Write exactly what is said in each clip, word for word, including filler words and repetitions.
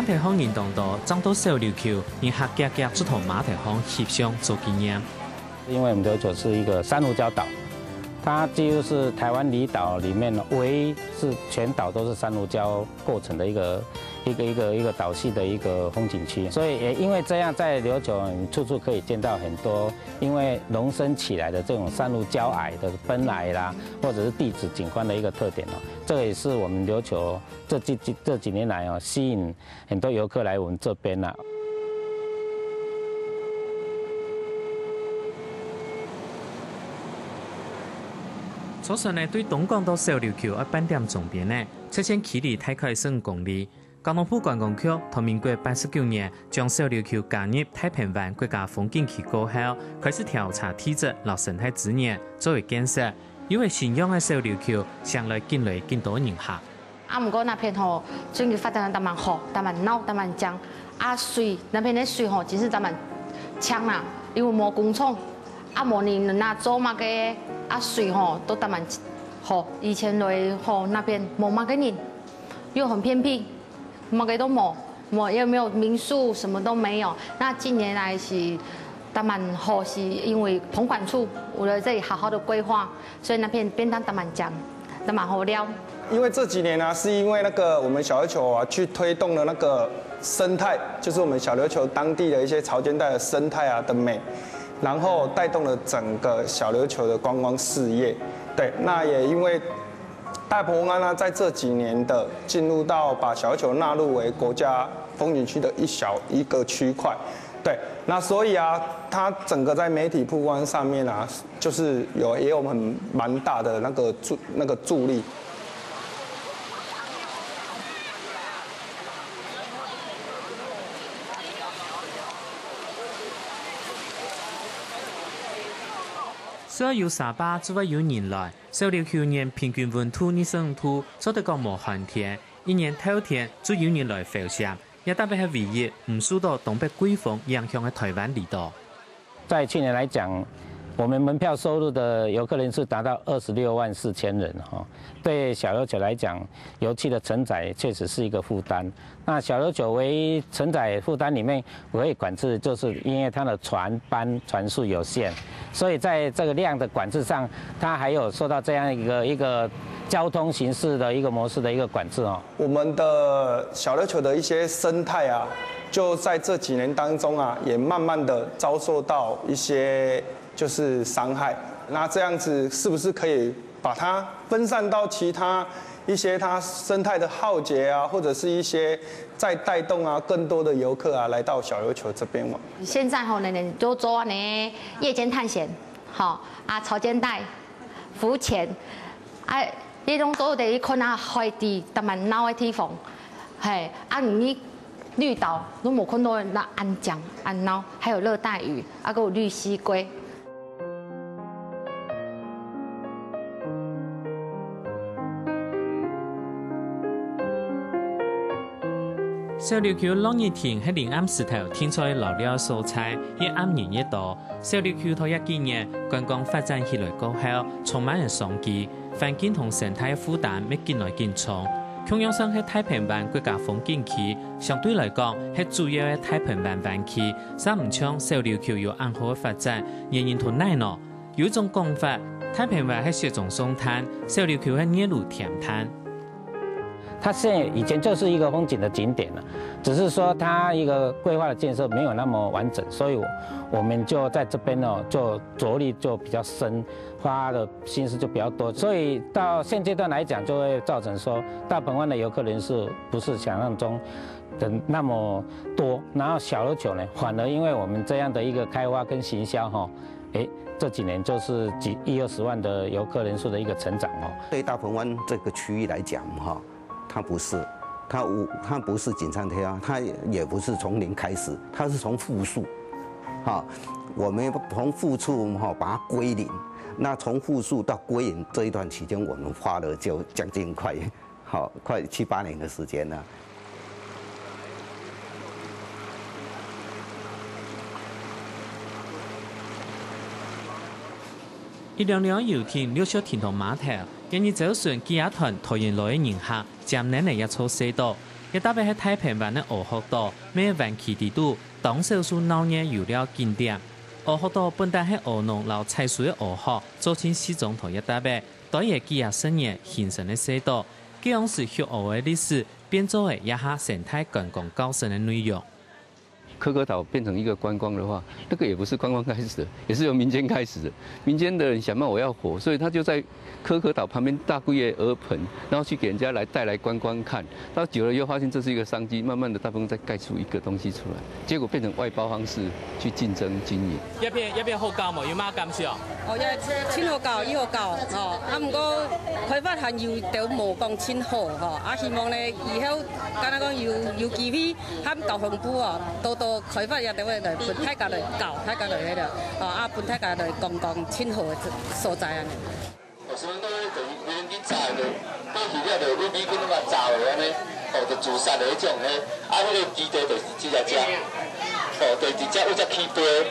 碼頭項人當多，正到小琉球，人客遽遽就同碼頭項翕相做紀念。因為我們琉球是一個珊瑚礁島，它幾乎是台灣離島裡面唯一是全島都是珊瑚礁構成的一個一個一個一個島系的一個風景區，所以也因為這樣，在琉球你處處可以見到很多因為隆升起來的這種珊瑚礁崖的崩崖啦，或者是地質景觀的一個特點哦。這個也是我們琉球這幾這幾年來哦吸引很多遊客來我們這邊啦。坐船仔對東港到小琉球愛半點鐘邊仔，直線距離大概十五公里。交通部觀光局在民國八十九年將小琉球加入太平灣國家風景區過後，開始調查地質摎生態資源作為建設，有个新樣个小琉球，相來緊來緊多人客。 啊，毋過那片吼，最近發展得當蠻好，當蠻鬧，當蠻靚。啊，水那片个水吼，真是當蠻清啦，因為無工廠，啊，無人那做麼个，啊，水吼都當蠻好。以前來吼那片無麼个人，又很偏僻，麼个都無，無也沒有民宿，什麼都沒有。那近年來是當蠻好，是因為棚管處為了這裡好好的規劃， 所以那片便當當蠻靚，當蠻好料。因為這幾年啊，是因為那個我們小琉球啊，去推動了那個生態，就是我們小琉球當地的一些潮間帶的生態啊的美，然後帶動了整個小琉球的觀光事業。對，那也因為大鵬灣呢，在這幾年的進入到把小琉球納入為國家風景區的一小一個區塊。對，那所以啊，它整個在媒體曝光上面啊，就是有也有很蠻大的那個助那個助力。只要有沙壩，就會有人來。小琉球人平均溫度二十五度，做得講無寒天，一年透天就有人來浮潛，也特別係唯一毋受到東北季風影響个台灣離島。 在去年來講，我們門票收入的遊客人數達到二十六萬四千人哈。對小琉球來講，遊憩的承載確實是一個負擔。那小琉球唯一承載負擔裡面可以管制，就是因為它的船班船數有限，所以在這個量的管制上，它還有受到這樣一個一個交通形式的一個模式的一個管制哦。我們的小琉球的一些生態啊，就在這幾年當中啊，也慢慢的遭受到一些就是傷害。那這樣子是不是可以把它分散到其他一些它生態的浩劫啊，或者是一些在帶動啊更多的遊客啊來到小琉球這邊玩？現在吼，人人都做呢夜間探險，吼啊潮間帶、浮潛，啊，你攏做得去看啊海底當蠻鬧个地方，嘿，啊你綠島都無看到那恁靚恁鬧，還有熱帶魚，啊，還有綠蠵龜。 小琉球落日亭係臨暗時頭定著遶尞个所在，越暗人越多。小琉球頭一幾年觀光發展起來過後，充滿了商機，環境同生態負擔乜緊來緊重。共樣算係大鵬灣國家風景區，相對來講係主要个大鵬灣灣區，嗄毋像小琉球有恁好个發展，原因在哪呢？ 有一種講法，大鵬灣係雪中送炭，小琉球係熱爐添炭。它現在以前就是一個風景的景點了，只是說它一個規劃的建設沒有那麼完整，所以我我們就在這邊呢，就著力就比較深，花的心思就比較多，所以到現階段來講，就會造成說大鵬灣的遊客人數不是想象中的那麼多，然後小琉球呢，反而因為我們這樣的一個開發跟行銷哈， 誒，這幾年就是幾一二十萬的遊客人數的一個成長哦。對大鵬灣這個區域來講，哈，它不是，它無，它不是錦上添花，它也不是從零開始，它是從負數，哈，我們從負數哈把它歸零，那從負數到歸零這一段期間，我們花了就將近快 好，快七八年的時間了。一輛輛遊艇陸續停到碼頭，今日朝晨幾下團桃園來个人客，漸漸仔也坐細到。這搭仔係大鵬灣个鵝殼島，乜灣區底肚，當少數鬧熱遊料景點。鵝殼島本旦係鵝農摎採收个鵝殼，做成四張圖這搭仔，堆仔幾下十年形成个細島，該央時畜鵝个歷史，變做了這下生態觀光教室个內容。 科科島變成一個觀光的話，那個也不是觀光開始的，也是由民間開始的。民間的人想辦法我要活，所以他就在科科島旁邊搭幾个鵝棚，然後去給人家來帶來觀光看。到久了以後發現這是一個商機，慢慢的大部分再蓋出一個東西出來，結果變成外包方式去競爭經營。這片這片好搞無？有麼感想？哦，也真好搞，又好搞哦。啊，毋過開發還有都無講真好吼。啊，希望呢以後，敢若講有有機會，和交通部哦，多多開發也都會來分大家來搞，大家來迄个，哦，啊，分大家來講講真好个所在安尼。 哦，所以講咧，就是每日去炸的，過去了就有米粉嘛炸落安尼，哦，就自殺的迄種咧，啊，迄个基地就是直接食，哦，就直接有只起飛。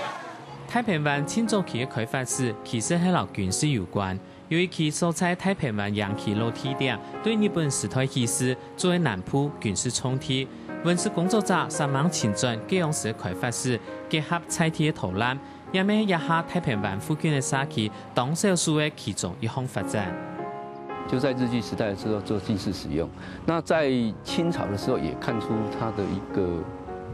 大鵬灣清早期个開發史其實係摎軍事有關，有一期所在大鵬灣營區落地點，對日本時代起始作為南部軍事重地。文史工作者煞猛尋轉該央時个開發史，結合在地个導覽， 也乜這下大鵬灣附近个社區當少數个其中一項發展。就在日據時代的時候做軍事使用，那在清朝的時候也看出它的一個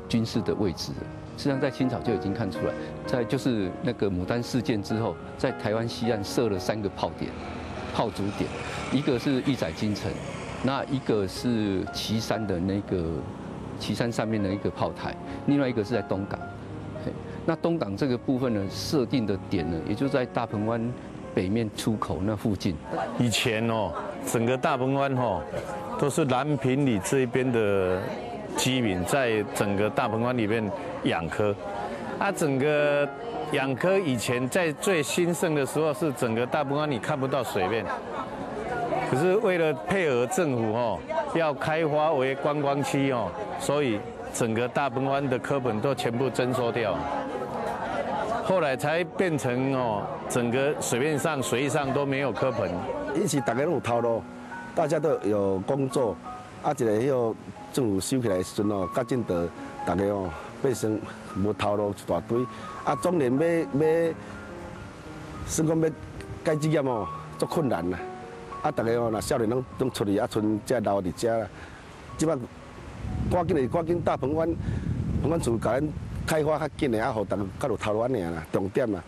軍事的位置了。實際上在清朝就已經看出來，在就是那個牡丹事件之後，在台灣西岸設了三個炮點、炮組點，一個是義載金城，那一個是旗山的那個旗山上面的一個炮台，另外一個是在東港。 那東港這個部分呢，設定的點呢，也就在大鵬灣北面出口那附近。以前哦，整個大鵬灣吼，都是南平里這一邊的居民在整個大鵬灣裡面養蚵。啊，整個養蚵以前在最興盛的時候，是整個大鵬灣你看不到水面。可是為了配合政府吼，要開發為觀光區哦，所以 整個大鵬灣的蚵棚都全部徵收掉，後來才變成哦，整個水面上、水域上都沒有蚵棚。以前大家都有頭路，大家都有工作，啊，一个迄个政府收起來的時陣哦，甲真多大家哦，百姓無頭路一大堆，啊，總然要要，算讲要改職業哦，足困难啦。啊，大家哦，若少年拢拢出去，啊，賰遮留佇遮啦。 即摆趕緊的，趕緊大鵬灣，鵬灣厝甲咱開發較緊的，啊，互逐个較有頭路安尼啦，重點啦。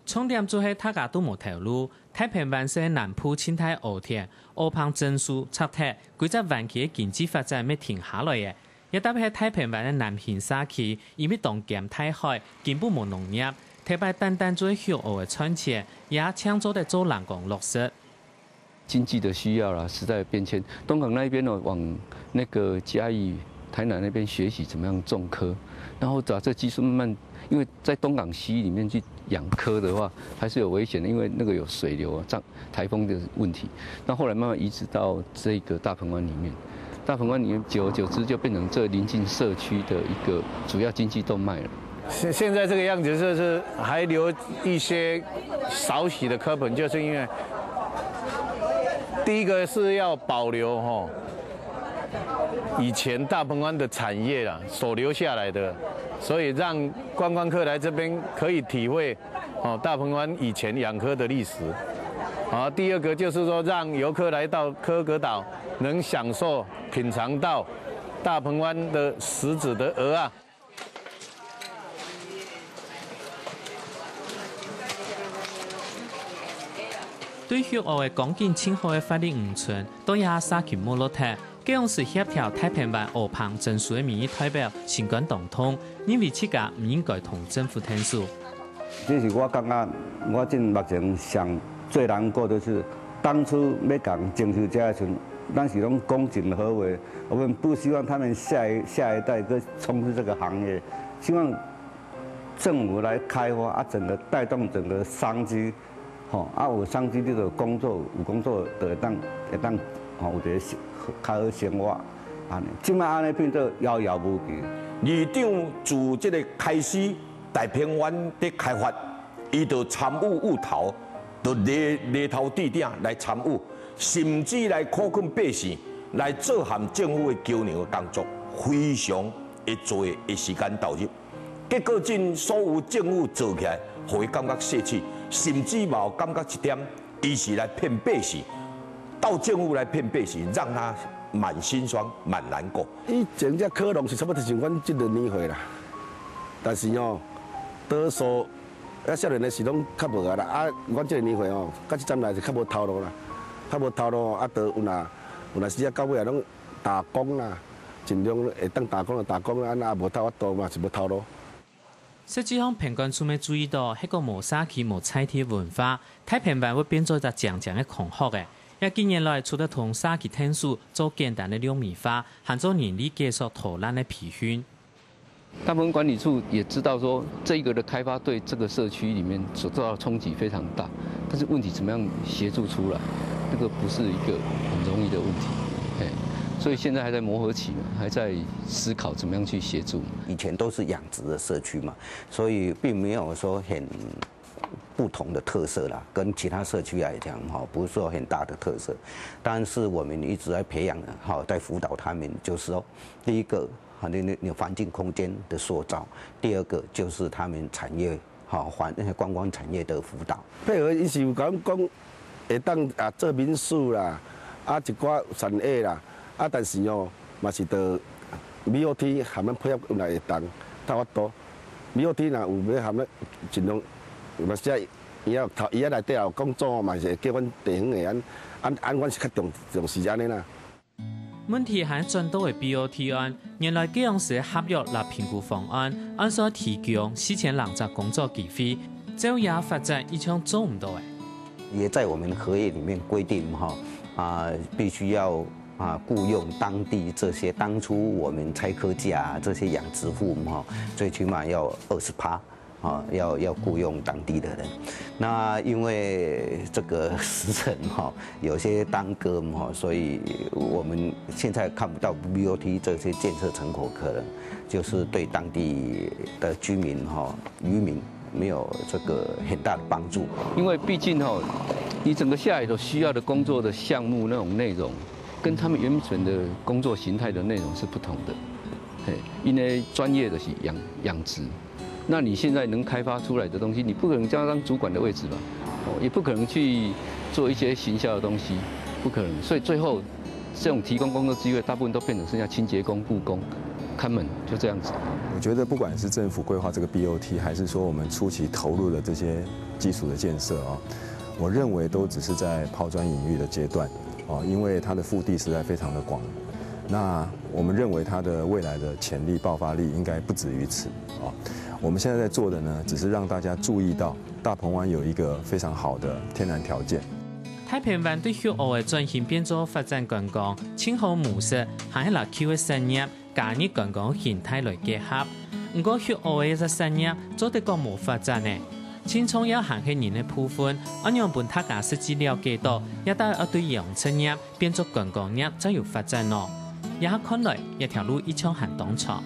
重點就係大家都無頭路，大鵬灣係南部盡大个蚵田，蚵棚增數、拆忒，規隻灣區个經濟發展乜停下來个。也特別係大鵬灣个南興社區，因為當兼大海，根本無農業，頭擺單單做畜蚵个賺錢，也淨做得做人工落實。 經濟的需要啦，時代的變遷，東港那一邊呢，往那個嘉義、台南那邊學習怎麼樣種蚵，然後把這技術慢慢，因為在東港溪裡面去養蚵的話，還是有危險的，因為那個有水流啊、漲颱風的問題。那後來慢慢移植到這個大鵬灣裡面，大鵬灣裡面久而久之就變成這鄰近社區的一個主要經濟動脈了。 现现在这个样子，就是还留一些少许的蚵棚，就是因为第一个是要保留吼以前大鹏湾的产业啦，所留下来的，所以让观光客来这边可以体会哦大鹏湾以前养蚵的历史。啊，第二个就是说，让游客来到科格岛，能享受品尝到大鹏湾的食指的鹅啊。 對畜鵝个光景盡好个發力漁村，到這下社區沒落忒，該央時協調大鵬灣鵝棚增數个民意代表心肝當痛，認為自家毋應該同政府𢯭手。這是我感覺我這目前上最難過的是，當初要共徵收這个時陣，咱是攏講盡好話，我們不希望他們下一下一代去從事這個行業，希望政府來開發啊，整個帶動整個商機。 吼，啊有商機你就工作，有工作就會當會當吼有一个生較好生活，安尼。即擺安尼變做遙遙無期。里長自即个開始大平原的開發，伊就參與有頭，就犁犁頭置鼎來參與，甚至來苦勸百姓，來做和政府的橋樑的工作，非常的濟的時間投入。結果，這所有政府做起來，予伊感覺泄氣，甚至嘛有感覺一點，伊是來騙百姓，到政府來騙百姓，讓他蠻心酸、蠻難過。以前這科隆是差不多像阮這个年歲啦，但是哦，多數啊少年的是攏較無啊啦，啊，阮這个年歲哦，到這站來是較無頭路啦，較無頭路啊，都有若有若時啊到尾啊攏 打工啦，盡量會當打工就打工啦，啊若無頭法度嘛是無頭路。實際上，品管處乜注意到，係講無社區、無在地文化，大坪灣會變做一隻靚靚个空殼仔。這幾年來，除了同社區𢯭手做簡單个量米化，還做人力解說逃難个培訓。 大部分管理處也知道說，這個的開發對這個社區裡面所造成的衝擊非常大，但是問題怎麼樣協助出來，那個不是一個很容易的問題。哎，所以現在還在磨合期嘛，還在思考怎麼樣去協助。以前都是養殖的社區嘛，所以並沒有說很不同的特色啦，跟其他社區來講哈，不是說很大的特色。但是我們一直在培養哈，在輔導他們，就是說，第一個哈，你你你環境空間的塑造，第二個就是他們產業哈環那些觀光產業的輔導。配合伊是有甲阮講，會當啊做民宿啦，啊一寡產業啦，啊但是哦，嘛是著B O T和咱配合來會當，較法度。B O T若有欲和咱盡量，嘛是愛伊愛頭伊愛內底有講做嘛是會叫阮地方的，按按按阮是較重重視按呢啦。 問題還轉到个B O T案，原來該央時个合約摎評估方案，按說提供四千零隻工作機會，照這發展一向做毋到欸。也在我們合約裡面規定哈，啊，必須要啊雇用當地這些當初我們採科價啊這些養殖戶哈，最起碼要二十趴。 啊，要要雇用當地的人。那因為這個時程哈，有些耽擱哈，所以我們現在看不到B O T這些建設成果，可能就是對當地的居民哈、漁民沒有這個很大的幫助。因為畢竟哈，你整個下來所需要的工作的項目那種內容，跟他們原本的工作形態的內容是不同的。嘿，因為專業的是養養殖， 那你現在能開發出來的東西，你不可能叫他當主管的位置吧？哦，也不可能去做一些行銷的東西，不可能。所以最後，這種提供工作機會，大部分都變成剩下清潔工、護工、看門，就這樣子。我覺得不管是政府規劃這個B O T，還是說我們初期投入的這些基礎的建設哦，我認為都只是在拋磚引玉的階段哦，因為它的腹地實在非常的廣。 那我們認為它的未來的潛力爆發力應該不止於此啊。我們現在在做的呢，只是讓大家注意到大鵬灣有一個非常好的天然條件。大鵬灣對畜鵝个轉型變做發展觀光，盡好模式，還係摎舊个產業加入觀光形態來結合。毋過畜鵝个一隻產業做得講無發展呢，盡重要還係人个部分，愛仰般分大家實際了解到，也到底愛對養殖業 變做觀光業正有發展咯。這下看來，這條路一向還當長。